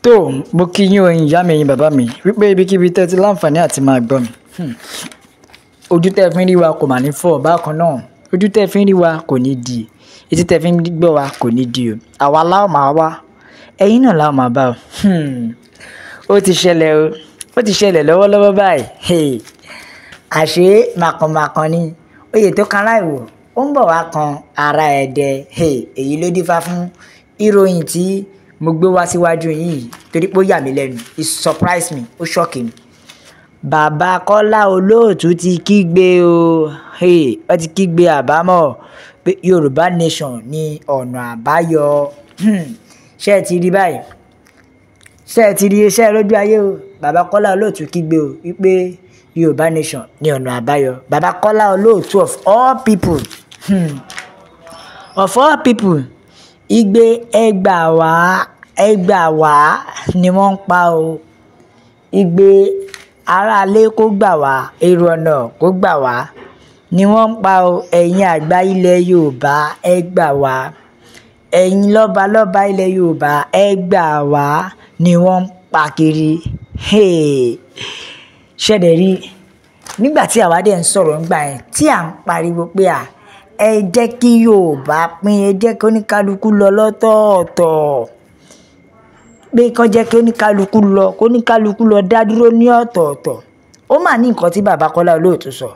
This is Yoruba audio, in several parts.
Tó mo kí yín o, ẹ̀yin ìyá mi, ẹ̀yin bàbá mi, wípé ibikíbi tẹ́ ti láǹfààní àti máa gbọ́ mi. Ojú tẹ́ fi ń rí wa kò mà ní fọ́ bákan náà. Ojú tẹ́ fi ń rí wa kò ní di. Etí tẹ́ fi ń gbọ́ wa kò ní di o. Àwa la ó máa wá. Ẹ̀yin náà la ó máa bá o. Ó ti ṣẹlẹ̀ o. Ó ti ṣẹlẹ̀ lọ́wọ́lọ́wọ́ báyìí. Àṣé màkànmákàn ni. Oyè tó kan láìwò, ó ń bọ̀ wá kan ara ẹ̀dẹ̀. Èyí ló dífá fún ìròyìn tí mo gbé wá síwájú yín yìí torí pé ó yà mí lẹ́nu. It surprised me. Ó shock mi. Bàbá Kọ́lá Olóòtú ti kígbe o. Ó ti kígbe àbámọ̀ pé Yorùbá Nation ní ọ̀nà àbáyọ. Ṣé ẹ ti rí báyìí? Ṣé ẹ ti rí iṣẹ́ lójú ayé o? Bàbá Kọ́lá Olóòtú kígbe o wípé Yorùbá Nation ní ọ̀nà àbáyọ. Bàbá Kọ́lá Olóòtú of all people. Of all people. Igbe ẹ gbà wá, ẹ gbà wá ni wọ́n ń pa o. Igbe aráalé kó gbà wá, èrò ọ̀nà kó gbà wá ni wọ́n ń pa o. Ẹ̀yin àgbà ilẹ̀ Yorùbá ẹ gbà wá. Ẹ̀yin lọ́balọ́ba ilẹ̀ Yorùbá ẹ gbà wá ni wọ́n ń pa kiri. Ṣé dẹ̀ rí? Nígbà tí àwa dẹ̀ ń sọ̀rọ̀ ńgbà yẹn, tí à ń pariwo pé à, ẹ jẹ́ kí Yorùbá pín, ẹ jẹ́ kí oníkálukú lọ lọ́tọ̀ọ̀tọ̀. Pé kí wọ́n jẹ́ kí oníkálukú lọ, kí oníkálukú lọ dá dúró ní ọ̀tọ̀ọ̀tọ̀. Ó mà ní nǹkan tí bàbá Kọ́lá Olóòtú sọ.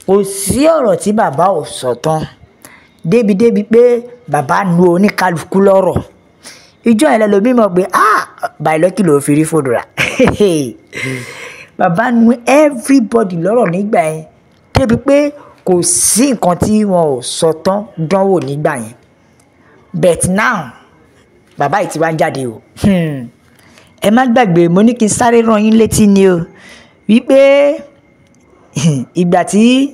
Kò sí ọ̀rọ̀ tí bàbá ò sọ tán. Débi débi pé bàbá nu oníkálukú lọ́rọ̀. Ijó yẹn lẹ́lòmíì mọ̀ pé, ah, by lucky ló fi rí fóònù rà. Bàbá nu everybody lọ́rọ̀ nígbà yẹn. Débi pé kò sí nǹkan tí wọn ò sọ tán dánwò nígbà yẹn. But now, bàbá yìí ti wá ń jáde o. Ẹ má gbàgbé, mo ní kí n sáré rán yín létí ni o. Wípé ìgbà tí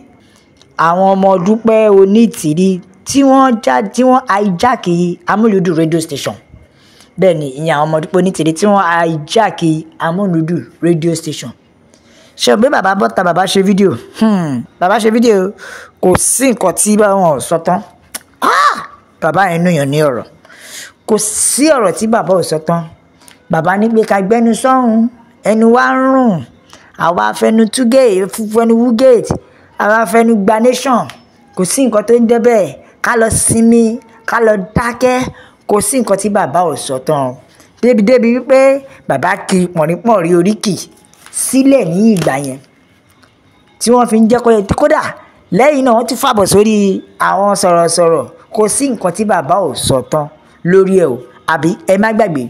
àwọn ọmọ Dúpẹ́ Onítìrí tí wọ́n já, tí wọ́n hijack Amúlùúdùn radio station. Bẹ́ẹ̀ ni, ìyẹn àwọn ọmọ Dúpẹ́ Onítìrí tí wọ́n hijack Amúlùúdùn radio station. Ṣé o pé bàbá bọ́ta, bàbá ṣe fídíò? Bàbá ṣe fídíò. Kò sí nǹkan tí wọ́n ò sọ tán. Ah! Bàbá yẹn nùyàn ní ọ̀rọ̀. Kò sí ọ̀rọ̀ tí bàbá ò sọ tán. Bàbá ní pé ká gbẹ́nu sọ́hun, ẹnu wa ń rùn. Àwa fẹnu tú gate, fẹnu wú gate. Àwa fẹnu gba nation. Kò sí nǹkan tó ń jẹ́ bẹ́ẹ̀. Ká lọ sinmi, ká lọ dákẹ́. Kò sí nǹkan tí bàbá ò sọ tán. Débi débi wípé bàbá kí pọ̀nrípọ̀nrí oríkì sílẹ̀ ní ìgbà yẹn. Tí wọ́n fi ń jẹ́ kó yẹ, kódà lẹ́yìn náà wọ́n tún fàbọ̀ sórí àwọn sọ̀rọ̀sọ̀rọ̀. Kò sí nǹkan tí bàbá ò sọ tán lórí ẹ o. Àbí ẹ má gbàgbé.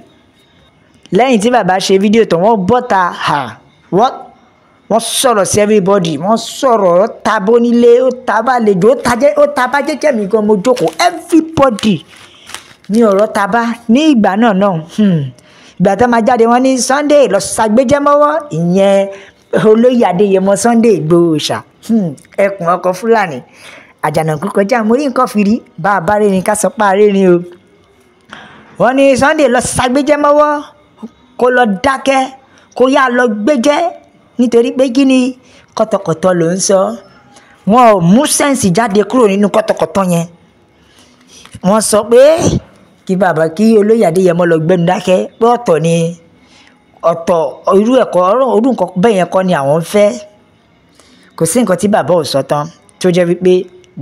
Lẹ́yìn tí bàbá ṣe fídíò tán, wọ́n bọ́ta, ha, wọ́n sọ̀rọ̀ sí everybody. Wọ́n sọ̀rọ̀, ó ta bónílé, ó ta bálejò, ó ta jẹ́, ó ta bá jẹ́jẹ́ mi gan mo jókòó. Everybody ní ọ̀rọ̀ ta bá ní ìgbà náà náà. Ìgbà tí wọ́n máa jáde, wọ́n ní Sunday lọ ṣàgbéjẹ́ mọ́wọ́. Ìyẹn olóyè Adéyẹmọ Sunday Igboho ṣá. Ẹkùn ọkọ̀ Fúlàní. Àjànàkú kọjá, mo rí nǹkan fìrí. Bá a bá rírin ká sọ pé a rírin o. Wọ́n ní Sunday lọ ṣàgbéjẹ́ mọ́wọ́, kó lọ dákẹ́, kó yá lọ gbéjẹ́. Nítorí pé kí ni kọ̀tọ̀kọ̀tọ̀ ló ń sọ. Wọn ò mú sẹ́ǹsì jáde kúrò nínú kọ̀tọ̀kọ̀tọ̀ yẹn. Wọ́n sọ pé kí bàbá, kí olóyè Adéyẹmọ lọ gbẹ́nu dákẹ́ pé ọ̀tọ̀ ni, ọ̀tọ̀ irú ẹ̀kọ́, ọ̀rọ̀ irú nǹkan bẹ́ẹ̀ yẹn kọ́ ni àwọn ń fẹ́. Kò sí nǹkan tí bàbá ò sọ tán tó jẹ́ wípé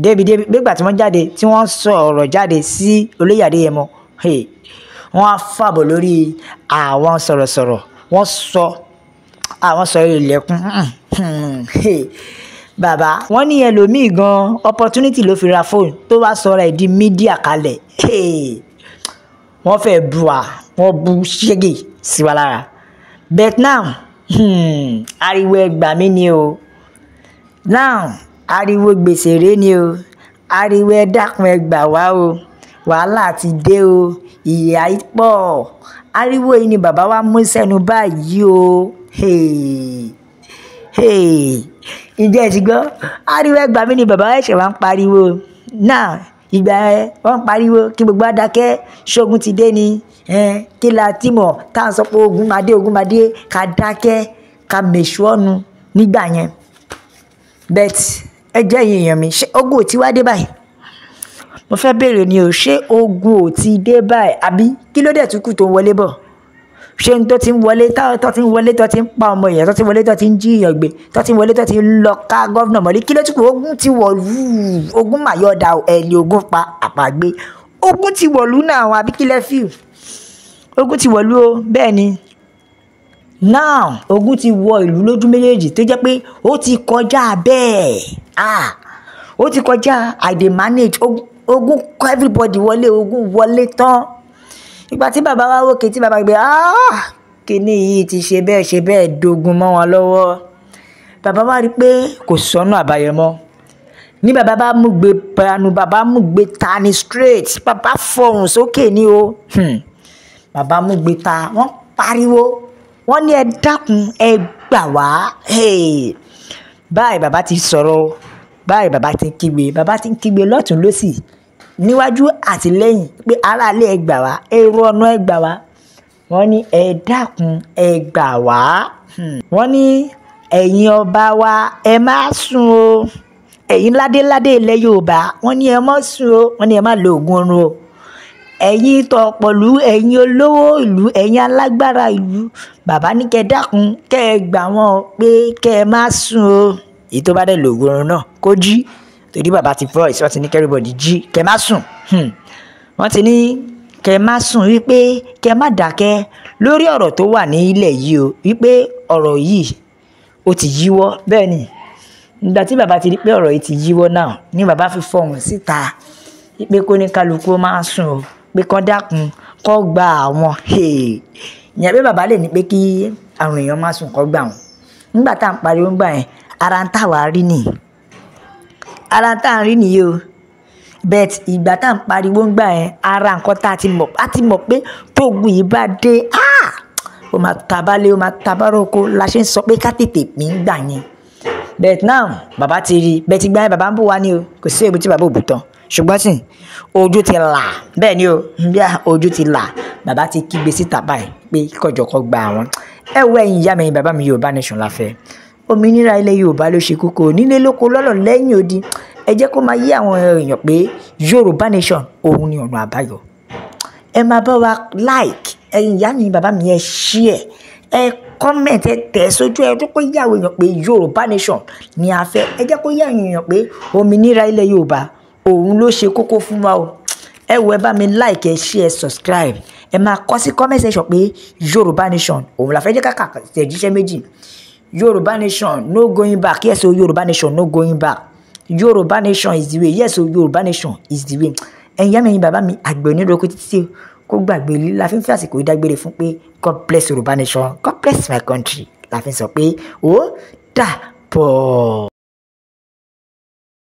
débi débi pé ìgbà tí wọ́n jáde, tí wọ́n sọ ọ̀rọ̀ jáde sí olóyè Adéyẹmọ, hey, wọ́n á fàbọ̀ lórí àwọn sọ̀rọ̀sọ̀rọ̀. Wọ́n sọ, àwọn sọ ilẹ̀kùn. Hey, bàbá, wọ́n ní ẹlòmíì gan opportunity ló fi ra fóònù tó wá sọra ẹ̀ di media kalẹ̀. Hey, wọ́n fẹ́ bu wa, wọ́n bu ṣẹ́gẹ̀ sí wa lára. But now, ariwo ẹ gbà mí ni o. Now, ariwo gbèsè rè ni o. Ariwo ẹ dákun ẹ gbà wá o. Wàhálà ti dé o. Ìyà pọ̀. Ariwo yìí ni bàbá wa mú sẹ́nu báyìí o. Hey, hey. Ǹjẹ́ ẹ ti gbọ́? Ariwo ẹ gbà mí ni bàbá ẹ̀ṣẹ̀ wa ń pariwo. Now, ìgbà ẹ wọ́n ń pariwo kí gbogbo wa dákẹ́. Ṣógun ti dé ni. Kí la tí mọ̀ tá à ń sọ pé ogun máa dé, ogun máa dé. Ká dákẹ́, ká mèṣù ọ̀nù nígbà yẹn. But ẹ jẹ́ ẹ̀yin èèyàn mi, ṣé ogun ò tí wá dé báyìí? Mo fẹ́ bèèrè ni o, ṣé ogun ò ti dé báyìí? Àbí kí ló dẹ̀ tún kù tó ń wọlé bọ̀? Ṣé n tó ti ń wọlé, tó ti ń wọlé, tó ti ń pa ọmọ èèyàn, tó ti ń wọlé, tó ti ń jí èèyàn gbé, tó ti ń wọlé, tó ti ń lọ ká governor mọ́lé, kí ló tún kù? Ogun ti wọ̀lú, ogun màyọ̀dà, ẹni ogun pa àpagbé. Ogun ti wọ̀lú náà, àbí kí lẹ feel? Ogun ti wọ̀lú o, bẹ́ẹ̀ ni. Now ogun ti wọ ìlú lójú méjèèjì tó jẹ́ pé ó ti kọjá bẹ́ẹ̀. Ó ti kọjá I dey manage. Ogun kọ everybody wọlé, ogun wọlé tán. Ìgbà tí bàbá wa wòkè, tí bàbá gbé, kíní yìí ti ṣe bẹ́ẹ̀ ṣe bẹ́ẹ̀ dogun mọ́ wọn lọ́wọ́. Bàbá wa rí pé kò sọ́nà àbáyọ mọ́. Ní bàbá bá mú gbé panu, bàbá mú gbé ta ni straight. Bàbá fọhùn sókè ní o. Bàbá mú gbé ta, wọ́n pariwo. Wọ́n ní ẹ dákun, ẹ gbà wá. Báyìí bàbá ti sọ̀rọ̀, báyìí bàbá ti ń kígbe, bàbá ti ń kígbe lọ́tùn lósì, níwájú àti lẹ́yìn pé aráalé ẹ gbà wá, èrò ọ̀nà ẹ gbà wá. Wọ́n ní ẹ dákun, ẹ gbà wá. Wọ́n ní ẹ̀yin ọba wa, ẹ má sùn o. Ẹ̀yin ládéládé ilẹ̀ Yorùbá, wọ́n ní ẹ má sùn o, wọ́n ní ẹ má lo oògùn oorun o. Ẹ̀yin tọ̀pọ̀lú, ẹ̀yin olówó ìlú, ẹ̀yin alágbára ìlú, bàbá ní kẹ́ dákun, kẹ́ ẹ gbà wọ́n pé kẹ́ ẹ má sùn o. Èyí tó bá dẹ̀ lo oògùn oorun náà kó jí, torí bàbá ti voice, wọ́n ti ní kẹ́ everybody jí, kẹ́ má sùn. Wọ́n ti ní kẹ́ má sùn wípé kẹ́ má dákẹ́ lórí ọ̀rọ̀ tó wà ní ilẹ̀ yìí o, wípé ọ̀rọ̀ yìí ó ti yíwọ́. Bẹ́ẹ̀ ni, ìgbà tí bàbá ti rí pé ọ̀rọ̀ yìí ti yíwọ́ náà ní bàbá fi fọhùn síta wípé kó ní kálukú máa sùn o, pé kó dákun, kó gba àwọn. Ìyẹn pé bàbá lè ní pé kí àwọn èèyàn má sùn, kó gbà wọ́n. Nígbà tá à ń pariwo ńgbà yẹn, ara ń tà wá rí nìyí. Ara ń tà ń rí nìyí o. But ìgbà tá à ń pariwo ńgbà yẹn, ara nǹkan tá a ti mọ̀, a ti mọ̀ pé tógun yìí bá dé, ó máa tabalé, ó máa tabaroko, la ṣe ń sọ pé ká tètè pín gbà yẹn. But now bàbá ti rí, bẹ́ẹ̀ ti gbà yẹn bàbá ń bù wá ní o, kò sí èébú tí bàbá ò bù tán. Ṣùgbọ́n sì, ojú ti là, bẹ́ẹ̀ ni o, bí ojú ti là, bàbá ti kígbe síta báyìí pé kọjọ kọ gba àwọn. Ẹ wo ẹ̀yin ìyá mi, ẹ̀yin bàbá mi, Yorùbá nation la fẹ́. Òmìnira ilẹ̀ Yorùbá ló ṣe kókó, nílé lóko lọ́lọ́ lẹ́yìn odi. Ẹ jẹ́ kó máa yé àwọn èèyàn pé Yorùbá nation òun ni ọ̀nà àbáyọ. Ẹ máa bá wa like, ẹ̀yin ìyá mi, bàbá mi, ẹ share, ẹ comment, ẹ tẹ̀ sójú ẹ, jẹ́ kó yé àwọn èèyàn pé Yorùbá nation ni a fẹ́. Ẹ jẹ́ kó yé àwọn èèyàn pé òmìnira ilẹ̀ Yorùbá òun ló ṣe kókó fún wa o. Ẹ wo, ẹ bá mi like, ẹ share, subscribe. Ẹ máa kọ sí comment section pé Yorùbá nation òun la fẹ́. Jẹ́ ká kà tẹ̀jíṣẹ́ méjì. Yorùbá nation no going back. Yes o, Yorùbá nation no going back. Yorùbá nation is the way. Yes o, Yorùbá nation is the way. Ẹ̀yin ìyá mi, ẹ̀yin bàbá mi, àgbẹ̀ oníroko títí kó gbàgbé la fi ń fi àsìkò ìdágbére fún pé God bless Yorùbá nation, God bless my country. La fi ń sọ pé ó dàbọ̀.